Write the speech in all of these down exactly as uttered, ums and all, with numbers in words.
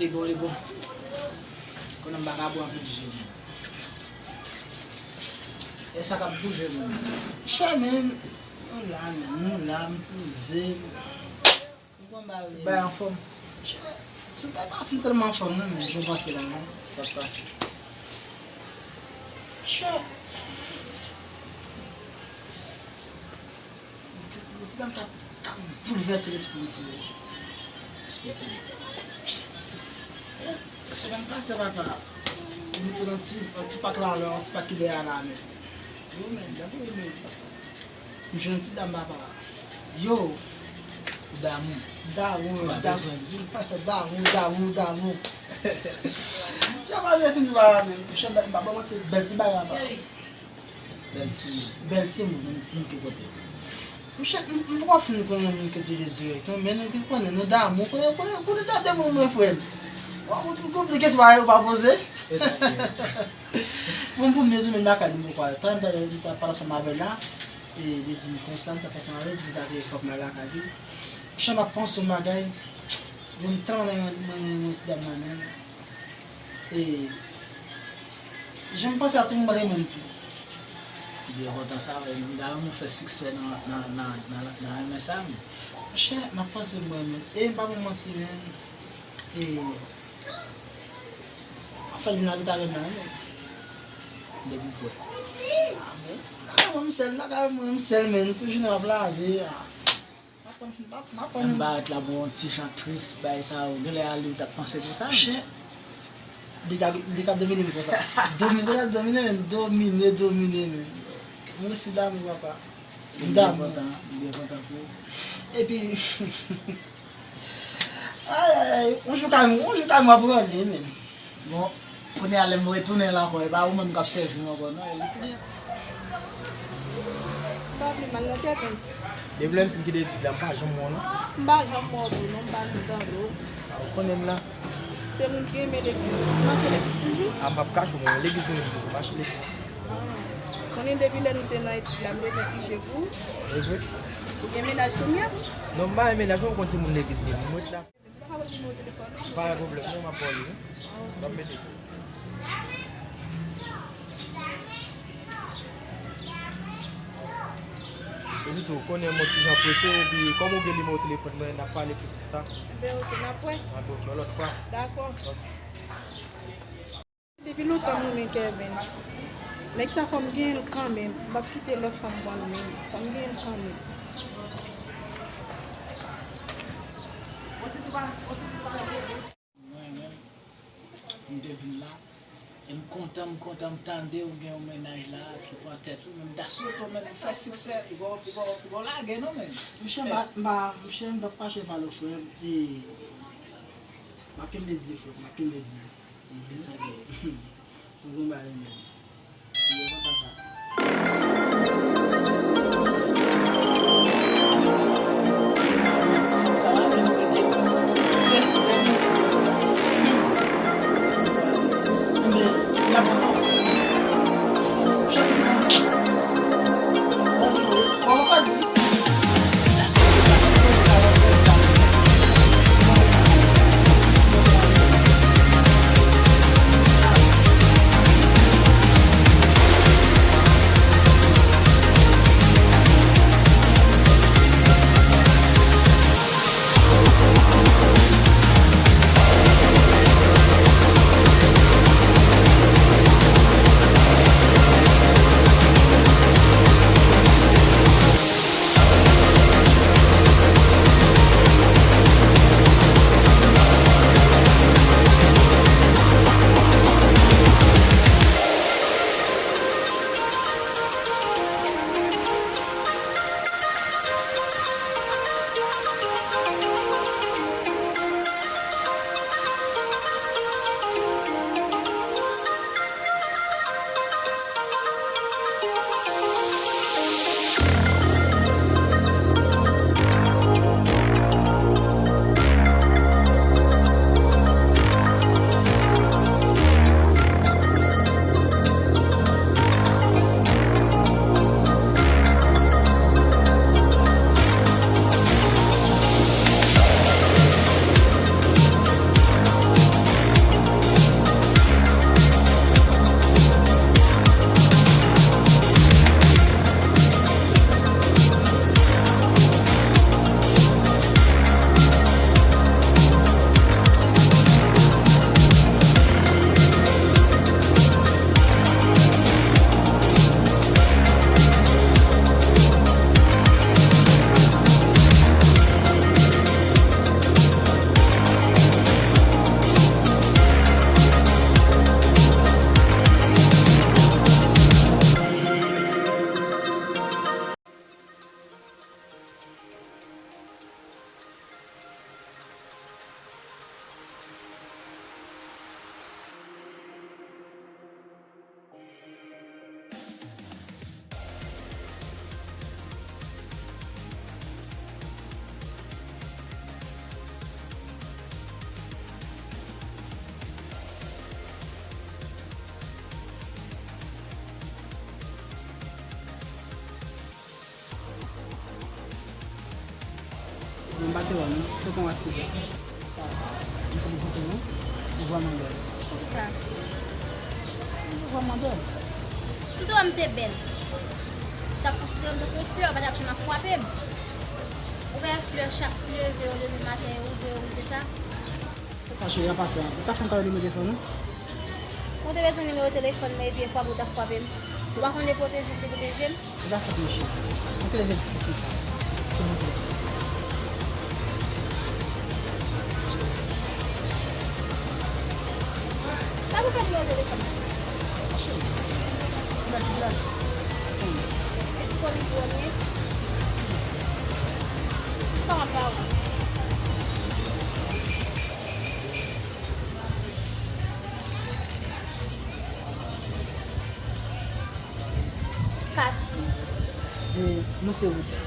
Li bon, li bon. Konnen m pa ka bwè anpil ji, men. E sa k ap bouje, men. Chè, men, nou la, men, nou la, m poze. Ou konn bagay. Tout bagay anfòm. Chè, tout bagay pa fin tèlman anfòm, non, men, jan w panse la, non. Sa k pase? Chè. Yon ti, yon ti dam k ap, k ap boulvèse lespri m, frè. Lespri m. Semèn pase, papa, m te nan ti, yon ti pak la, yon ti pak ki dèyè la, men. Yo, men, dam yo, men. M jwenn yon ti dam, papa. Yo. Damou. Damou, damou. Damou, damou, damou. Yo, pa fini, papa, men. M pa ba w manti, bèl ti bagay, papa. Bèl timoun. Bèl timoun, moun, moun ki kote. Monchè, m, m poko fin konnen moun ke te dezirè, non, men nou ki konnen, nou damou, konnen, konnen, konnen dade moun mwen, frè m. Ou, ou, ou konplike, se pa, ou pa poze. E sa k ye. Bon, pou m rezime lakay, m poko al. Tan m ta, m ta pale ansanm avè l la, e li di m konsa, m ta pale ansanm avè l, li di m sa ke fòk m al lakay li. Monchè, m ap panse yon bagay, yo m tèlman renmen, renmen, renmen ti dam nan, men. E, jan m panse a tout moun renmen m tou. M byen kontan sa, men m ta renmen w fè siksè nan, nan, nan, nan, nan renmen sa, men. Monchè, m ap panse m renmen. E, m pa pou manti, men. E, anfen, li nan leta menm la, men. Depi w kwè. A, men. Lakay mwen, m sèl, lakay mwen, m sèl, men. Tout jounen m ap lave, a. M ap konn fin, m ap, m ap konn. Menm barèt la, bon, yon ti jan tris, bagay sa yo, genlè a li ou t ap panse konsa, men. Chè, li ka, li ka domine m konsa. Domine, li ka domine, men, domine, domine, men. M resi damou, papa. M damou. M byen kontan, m byen kontan pou ou. Epi, ay, ay, ay, yon jou ka, yon jou ka, m ap rele, men. Bon, kounye a lè m retounen la ankò, e pa ou menm k ap sèvi m ankò, non, e li kounye a. M pa vle mal nan tèt, men. Depi lè m fin kite di la, m pa janm wè w, non. M pa janm wè w, non, m pa janm tande w. A, ou konnen m la. Se moun ki renmen legliz, ou mache legliz toujou? A, m p ap kache w, mwen, legliz mwen menm toujou, mache legliz. A. Konnen depi lè nou te nan etid la, m te fè ti je pou ou. E vre? Ou gen mennaj kounye a? Non, m pa gen mennaj, mwen, ou konn se moun legliz mwen, mwen la. Ou pa ka ba m nimewo telefòn ou? Pa gen pwoblèm, non, m ap ba w li, wi. M ap mete tou. Epi tou, ou konnen m yon ti jan prese, epi kòm ou gen nimewo telefòn mwen, n ap pale plis sou sa. Enben, oke, n ap wè. Enben, oke, yon lòt fwa. Dakò. Oke. Depi lontan m renmen Kervens. Nèg sa fò m genyen l kanmenm. M p ap kite lòt fanm pran l menm. Fò m genyen l kanmenm. Mwen menm, pou m te vin la, e m kontan, m kontan m tande ou gen yon mennaj la ki pran tèt ou, men m ta swete w menm pou fè siksè, pou w, pou w, pou w lage non, men. Monchè, m pa, m pa, monchè, m p ap kache pale w, frè m, e m ap kenbe di, frè m, m ap kenbe di. E sa k ye. Ou gon bagay menm. Ou kontan sa. Sa va, men nou rete. Jezi, men nou rete. Enben, n ap pran. Chak moun nan sa. Bon, bon, bon, bon. M pa te wè w non, se kon w ap site. M felisite w, ou vrèman bèl. Poukisa? Ou vrèman bèl. Si w te wè m te bèl, ou t ap konsidere m tankou yon flè, ou pa t ap janm ap frape m. Ou wè flè chak leve yo depi maten, yo wouze, yo wouze sa. Se sa, cheri, an pasan, ou ka fè m kado nimewo telefòn ou? Ou te bezwen nimewo telefòn mwen epi e frape ou t ap frape m. Ou pa konn de pwoteje ou te pwoteje m? Se pa fòt mwen, cheri. Nou te leve diskisyon sa, silvouplè. Sa pou fè nimewo telefòn nan? Cheri, ti blag, ti blag. Se ti foli pou ou ye. Sa w ap ba ou? Pati. E, nou se wout.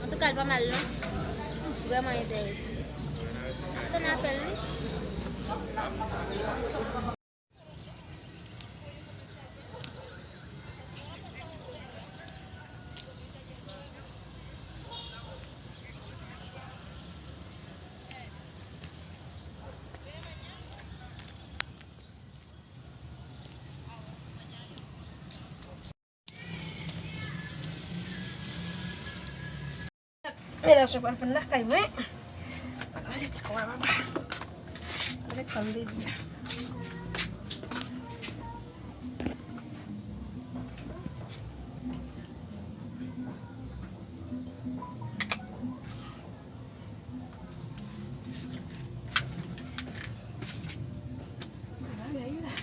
Antouka, l pa mal non. M vrèman enterese. M ap tann apèl li. Mennaj mwen pral vin lakay mwen. Mwen al manje ti kòba papa. Mwen tann baby a. Bagay la,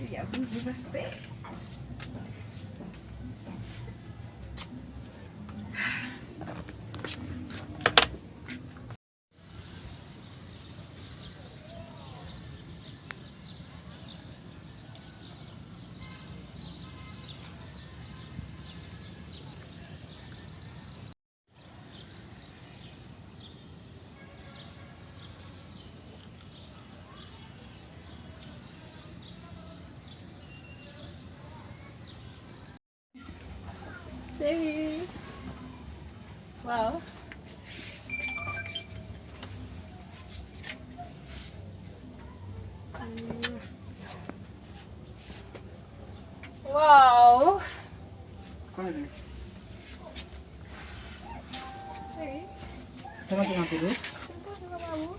li ap vin pase. Cheri. Waw. Waw. Kòman e ye? Cheri. Kòman te anpil, wi? Cheri, kòman te anpil, wi?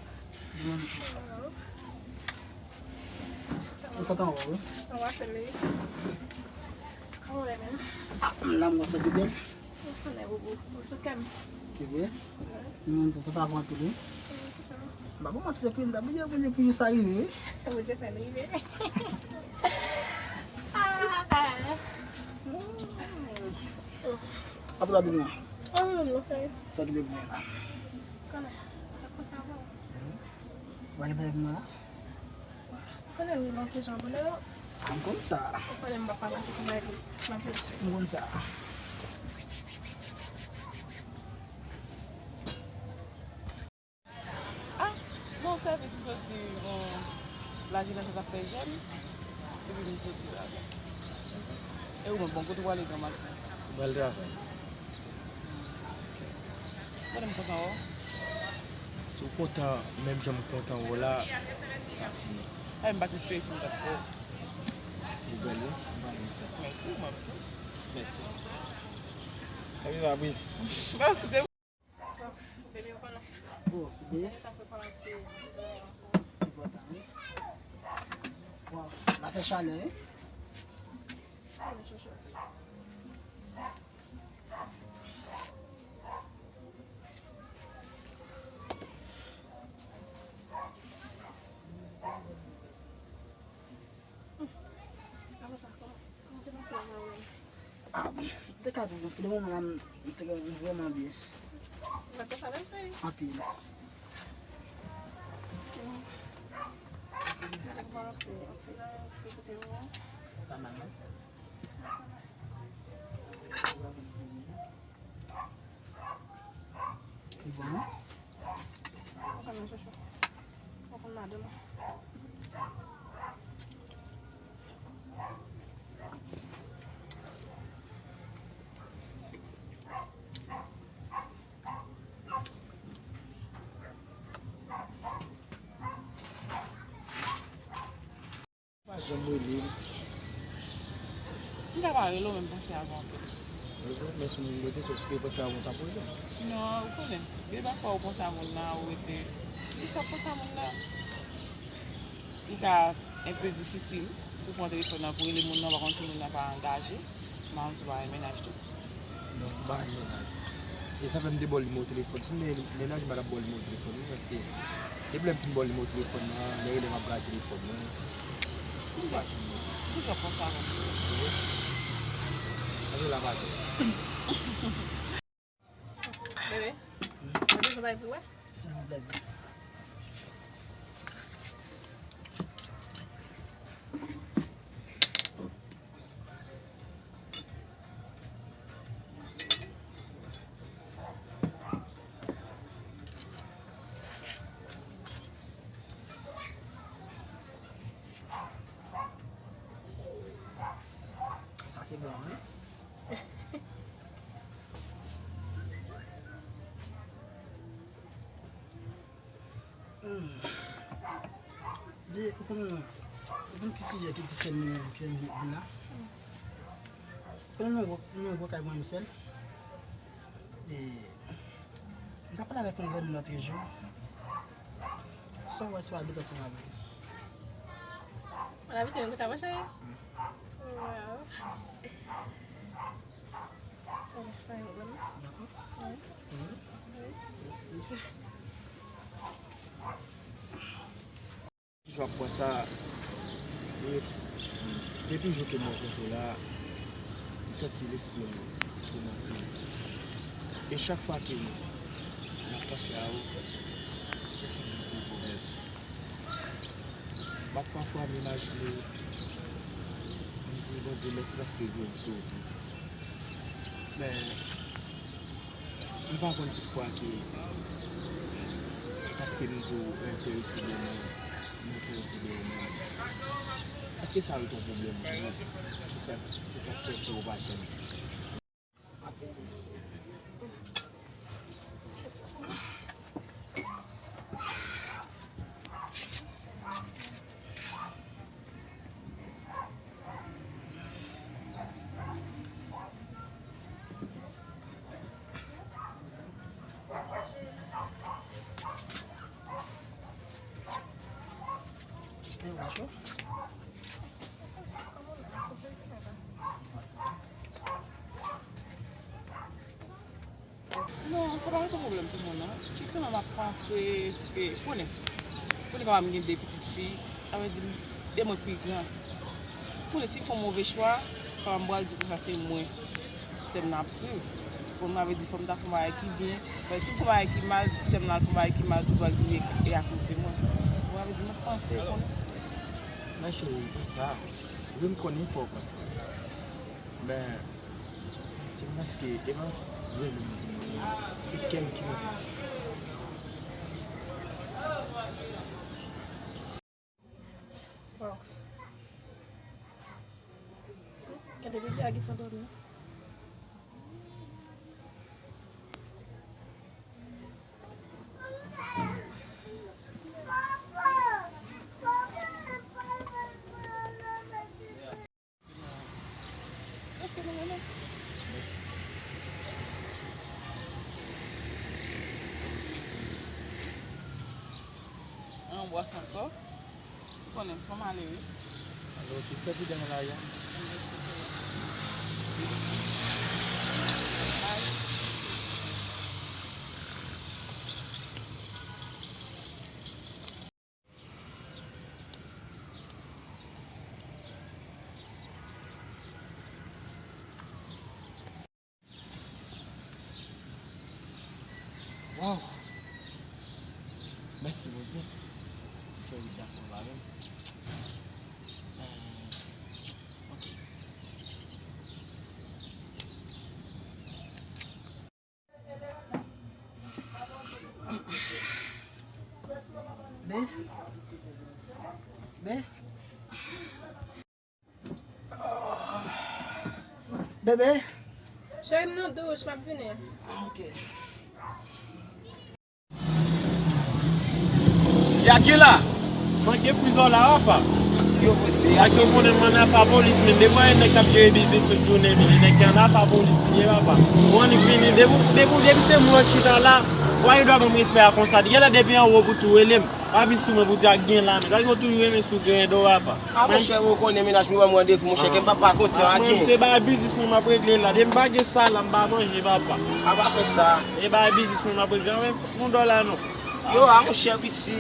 Mm. Waw. Ou kontan wè w, wi? Mwen wè sèl li. Kòman w ye menm? Ah, m la, mwen fè de bèl. Ou konnen, boubou. Ou sou kè m. Se vre? Wi. Mwen di konsa avan tou, wi. Wi, kontan. M pa bon, se premye m t ap bliye, Bondye pou jou sa rive, wi. Bondye fè l rive. Ah. Apre la di m nan. Ah, non, non, sèl. Sa ki te pou mwen la. Konnen. Sa konsa bon. Mhm. Ou pa gen tan epi mwen la? Ou konnen m yon ti jan bonè. A, m konn sa. Ou konnen m pa pale ak ou pou bagay m ap reche. M konn sa. Ah, bon, sèvis m soti, bon, lajenès la t ap fè jèn, epi m soti la. E ou menm, bon, kote w prale demen maten? M pral travay. Mwen, m kontan wè w. Si w kontan, menm jan m kontan wè w la, sa fini. Ay, m pa t espere si m t ap wè w. Ou bèl, wi. M pa renmen sa. Mèsi, ou menm tou. Mèsi. Happy Fabrice. Bon, kote w? Bon, bebe, ou konnen. Oh, bebe. Mwen t ap prepare ti, ti bagay ankò. Enpòtan, wi. Waw, la fè chalè, wi. Konnen chouchou. Ah, m te ka viv anpil moman la, m te vrèman byen. Ou pa konsa menm, cheri? Anpil. Gade kòman l ap fè yon ti jan pou kote ou an. Pa mal, non? Li bon, non? Ou konn nan chouchou. Ou konn madanm. Pa janm rele m. M ta pa rele w, men m panse avè w anpil. E vre, men si w te fè, si w te panse avè w, w t ap rele m. Non, ou konnen, gen pafwa ou panse a moun nan, ou rete. Kisa w panse a moun nan? Li ka enpe difisil pou pran telefòn nan, pou rele moun nan, pa konn si moun nan pa angaje. M pa konn si w pa gen mennaj tou. Non, m pa gen mennaj. E sa fè m te ba w nimewo telefòn. Si m te gen mennaj, m pa t ap ba w nimewo telefòn, wi, paske depi lè m fin ba w nimewo telefòn nan, lè rele m ap gade telefòn nan. M pa janm rele. Ou toujou ap panse avè m. Wi. Ann rele avè m. Bebe, ou bezwen bay pou wè? Se yon blag. Sa se bon, wi. Hmm. Li, ou konn, ou konn ki sijè ki, ki fè m, ki fè m vin la? Konnen nou, nou gwo kay mwen menm sèl. E, m t ap pale avèk yon zanmi lòt jou. Sa w wè si w abite ansanm avè l? Ou abite menm kote a, monchè? Wow. Dakò. Mèsi. Jou ap pran sa, e depi jou ke m rankontre w la, m santi lespri m toumante. E chak fwa ke m ap panse a ou, m santi m gen gwo pwoblèm. M ap pafwa m imajine, m di Bondye mèsi paske l voye m sou wout li. Men, m pa konn tout fwa ke paske m di w enterese de mwen, m enterese de ou menm. Èske sa ret yon pwoblèm pou ou? Se sa, se sa k fè ke ou pa janm Non, sa pa ret yon pwoblèm pou mwen, non. Jisteman, m ap panse, e, konnen. Konnen papa m gen de pitit fi, sa vle di de mwen k pi gran. Konnen si m fè yon move chwa, papa m pral di konsa se mwen sè m nan ap swiv. Bon, sa vle di fò m ta fè yon bagay ki byen. Men si m fè yon bagay ki mal, si sè m nan al fè yon bagay ki mal tou, pral di e, e akoz de mwen. Bon, sa vle di m ap panse, konnen. Men cheri, panse a, wi, m konnen fò w panse. Men, se pa paske, e pa renmen m di m renmen w. Se kè m ki renmen w. Wow. Gade bebe a gentan dòmi. Èske nou renmen? Mèsi. An bwè ankò. Ou konnen, fò m ale, wi. Alò, ou fè pi byen nan lari a. Bay. Waw! Mèsi Bondye pou fè li dakò avè m. Eh, ok. Be. Be. Bebe. Cheri m nan douch, m ap vini. Ah, ok. Yakila! Manke frizò la, apa. Yo, mesye. Ak yo konnen m nan afa polis, men depi yon nèg k ap jere biznis tout jounen, men nèg ki nan afa polis li ye, papa. Ou annik vini, depi, depi, depi se mwen ki chita la, ou pa gen dwa ban m respè a konsa. Genlè depi anwo pou tou rele m. Pa vin sou mwen pou di ak gen la, men. Sa yo toujou renmen sou grenn do, apa. A, monchè, ou konnen mennaj mwen ban m randevou, monchè, ke m pa pa kontan ak mwen, se bagay biznis mwen m ap regle la. Depi m pa gen sa la, m pa manje, papa. A, pa fè sa. E bagay biznis mwen m ap regle, a, men yon dòla non. Yo, a, monchè, piti.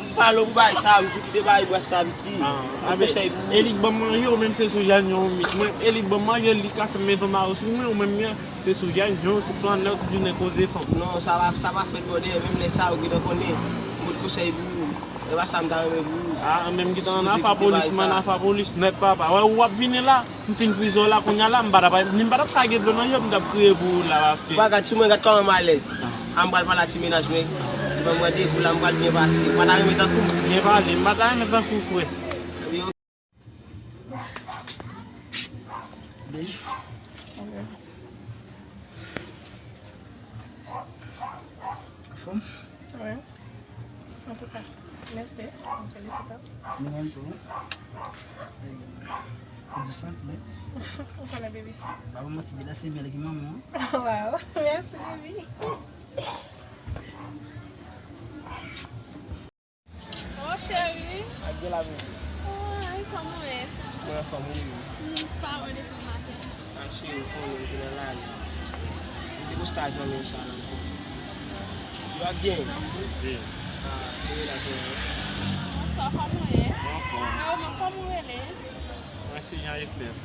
M pale w pou bagay sa, m di w kite bagay bwè sa, piti. A, a, men, konsèy pou ou. E li k ban m manje, ou menm se sou jènyon ou met mwen. E li k ban m manje, li ka fè m met yon mawon sou mwen, ou menm, se sou jènyon, sou flannè, ou toujou nan koze fanm. Non, sa pa, sa pa fèt, brother. Menm lè sa, ou gentan konnen. M pot konsèy pou ou. E pa sa m ta renmen pou ou. A, menm gentan nan afa polis, m nan afa polis nèt, papa. Wè, ou ap vini la, m fin frizè w la, kounye a la, m pa t ap, ni m pa t ap ka gen dlo nan je m, m t ap kriye pou ou la, paske. Ou pa gad sou mwen, gad kòman m alèz. A, m pral pale a ti mennaj mwen. Li ban m randevou la, m pral byen pase. Ou pa ta renmen tankou m? Byen pale, m pa ta renmen tankou w, frè. Yo. Anfòm? Wi. Antouka, mèsi. M felisite w. Mwen menm tou. Ou di senp, men. Ou konnen, baby. Pa pou manti, de la se bèl ki manman. Waw, mèsi, baby. Oh, cheri. Ak de la, baby. Ay, kòman w ye? Mwen anfòm, wi. M pa wè depi maten. A, cheri, ou konnen m te nan lari. M te konsta zanmi m sa la ankò. Yo ak gen. Zanmi? Wi. A, e la, cheri. Bonswa, kòman w ye? Mwen anfòm. A, ou menm, kòman w rele? Mwen se Jean Estèf.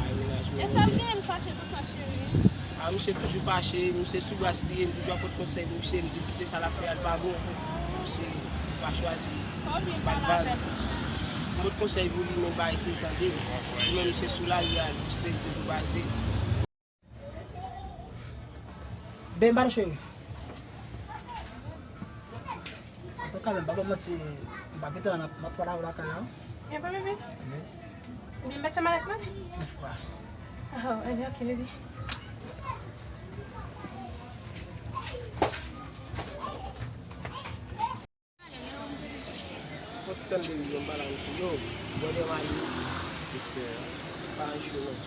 Ay, mennaj mwen. E sa l genyen l fache konsa, cheri? A, misye toujou fache, misye sou bras li ye, m toujou ap pot konsèy pou misye, m di l kite sa l ap fè a, l pa bon. Misye pa chwazi. Fò w byen pale avè l. M pot konsèy pou li, men bagay se tande. Li menm misye sou lari a, misye toujou pase. Ben, m pa nan cheri. Antouka, men, pa ban m manti, m pa pito la, m ap pale avè w lakay la. Gen pa bebe? Wi. Ebyen, m mèt fè malèt mwen? Yon fwa. Oh, ebyen, ok, bebe. Fò ti tann de yo, m pale ak misye. Yo, bwè de mayi. Respè. Pa an cho non.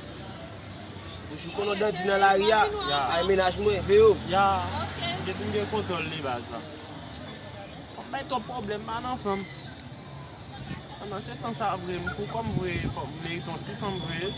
Toujou konnen dandi nan lari a. Ya. Ay mennaj mwen, veye w. Ya. Gen pou m gen kontwòl li baz la. Fò m bay twòp pwoblèm, pa nan fanm. Pandan se tan sa vre, m pou kòm vre, fò m merite yon ti fanm vre.